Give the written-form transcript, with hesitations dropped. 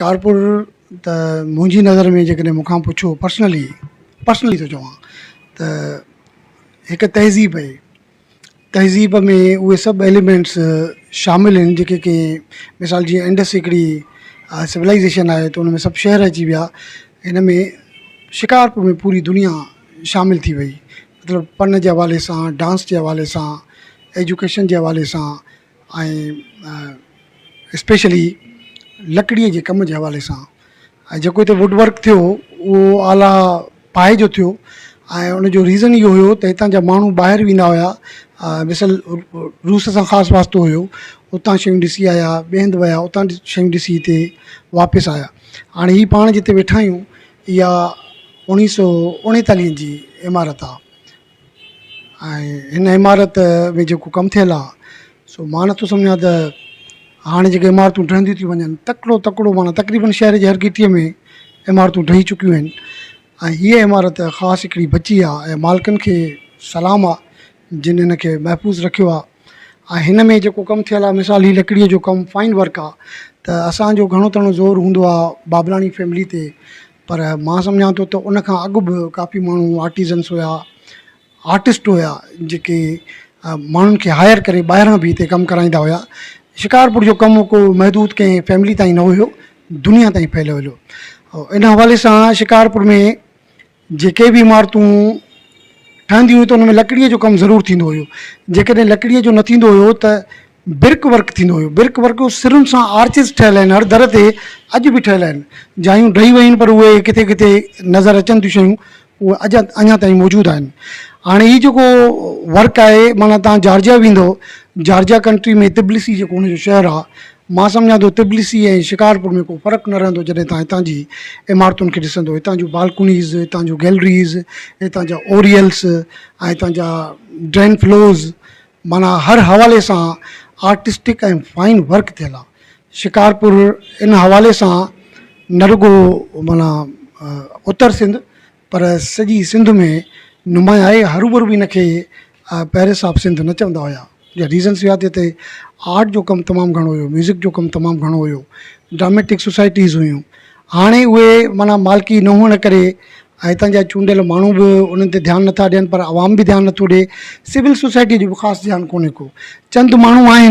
شڪارپور ته منهنجي نظر ۾ جيڪڏهن مون کان پڇو پرسنلي پرسنلي ٿو چوان ته هڪ تهذيب آهي تهذيب ۾ اهي سڀ ايليمينٽس شامل آهن جيڪي ڪي مثال جيئن انڊس هڪڙي سولائيزيشن آهي ته ان ۾ سڀ شهر اچي ويا هن ۾ شڪارپور ۾ پوري دنيا شامل ٿي وئي مطلب فن جي حوالي سان ڊانس جي حوالي سان ايجوڪيشن جي حوالي سان ۽ اسپيشلي لڪڙيء جي ڪم جي حوالي سان ۽ جيڪو هتي ووڊ ورڪ ٿيو اهو اعليٰ پائي جو ٿيو ۽ ان جو ريزن اهو هيو ته هتان جا ماڻهو ٻاهر ويندا هيا مثال روس سان خاص واسطو هيو اتان شيون ڏسي آيا ٻئي هنڌ ويا اتان شيون ڏسي هتي واپس آيا هاڻي هي پاڻ جتي ويٺا آهيون اها اوڻيهه سو اوڻيتاليهن جي عمارت آهي ۽ هن عمارت ۾ جيڪو ڪم ٿيل آهي سو مان نٿو سمجهان ته هاڻي جيڪي عمارتون ٺهنديون ٿيون وڃن تڪڙو تڪڙو معنيٰ تقريبن شهر جي هر گهٽيء ۾ عمارتون ٺهي چڪيون آهن ۽ هيء عمارت خاص هڪڙي بچي آهي ۽ مالڪن کي سلام آهي جن هن کي محفوظ رکيو آهي ۽ هن ۾ جيڪو ڪم ٿيل آهي مثال هي لڪڙيء جو ڪم فائن ورڪ آهي ته اسانجو گهڻو تڻو زور هوندو آهي بابلاڻي فيملي تي پر مان سمجهان ٿو ته ان کان اڳ به ڪافي ماڻهو آرٽيزنس هيا آرٽسٽ هيا جيڪي ماڻهن کي هائر ڪري ٻاهران به هتي ڪم ڪرائيندا هيا شڪارپور جو ڪم ڪو محدود ڪنهن فيملي تائين نه هيو دنيا تائين ڦهليل هيو ان حوالي سان شڪارپور ۾ جيڪي به عمارتون ٺهنديون هيون ته ان ۾ لڪڙيء جو ڪم ضرور ٿيندو هيو. جيڪڏهن لڪڙيء جو نه ٿيندو هيو ته برڪ ورڪ ٿيندو هيو. برڪ ورڪ سرن سان آرچز ٺهيل آهن، هر در تي اڄ به ٺهيل آهن. جايون ڊهي ويون آهن پر اهي ڪٿي ڪٿي نظر اچن ٿيون شيون اهي اڄ اڃا تائين موجود آهن. هاڻي هي جيڪو ورڪ آهي معنيٰ توهان جارجيا ويندو، جارجيا ڪنٽري ۾ تبلسي جيڪو ان جو شهر آهي مان سمجهان ٿو تبلسي ۽ شڪارپور ۾ ڪو فرق نه رهندو جڏهن توهان هتان جي عمارتن کي ڏسندو هتان جون بالڪونيز هتان جون گيلريز هتان جا اوريلس ۽ هتان جا ڊرين فلوز معنيٰ هر حوالي سان آرٽسٽڪ ۽ فائن ورڪ ٿيل آهي شڪارپور ان حوالي سان نه رڳو معنيٰ اتر سنڌ پر سڄي سنڌ ۾ نمايان آهي هروڀرو به ان کي پيرس آف سنڌ نه چوندا هيا جا ريزنس هيا ته هتي آرٽ جو ڪم تمام گهڻو هيو ميوزڪ جو ڪم تمام گهڻو هيو ڊراميٽڪ سوسائٽيز هيون هاڻي اهي معنيٰ مالڪي نه هئڻ ڪري ۽ هتان جا چونڊيل ماڻهو به انهن تي ڌيان نٿا ڏين پر عوام به ڌيان نٿو ڏي سول سوسائٽي جو به خاص ڌيان ڪونهي ڪو چند ماڻهو آهن.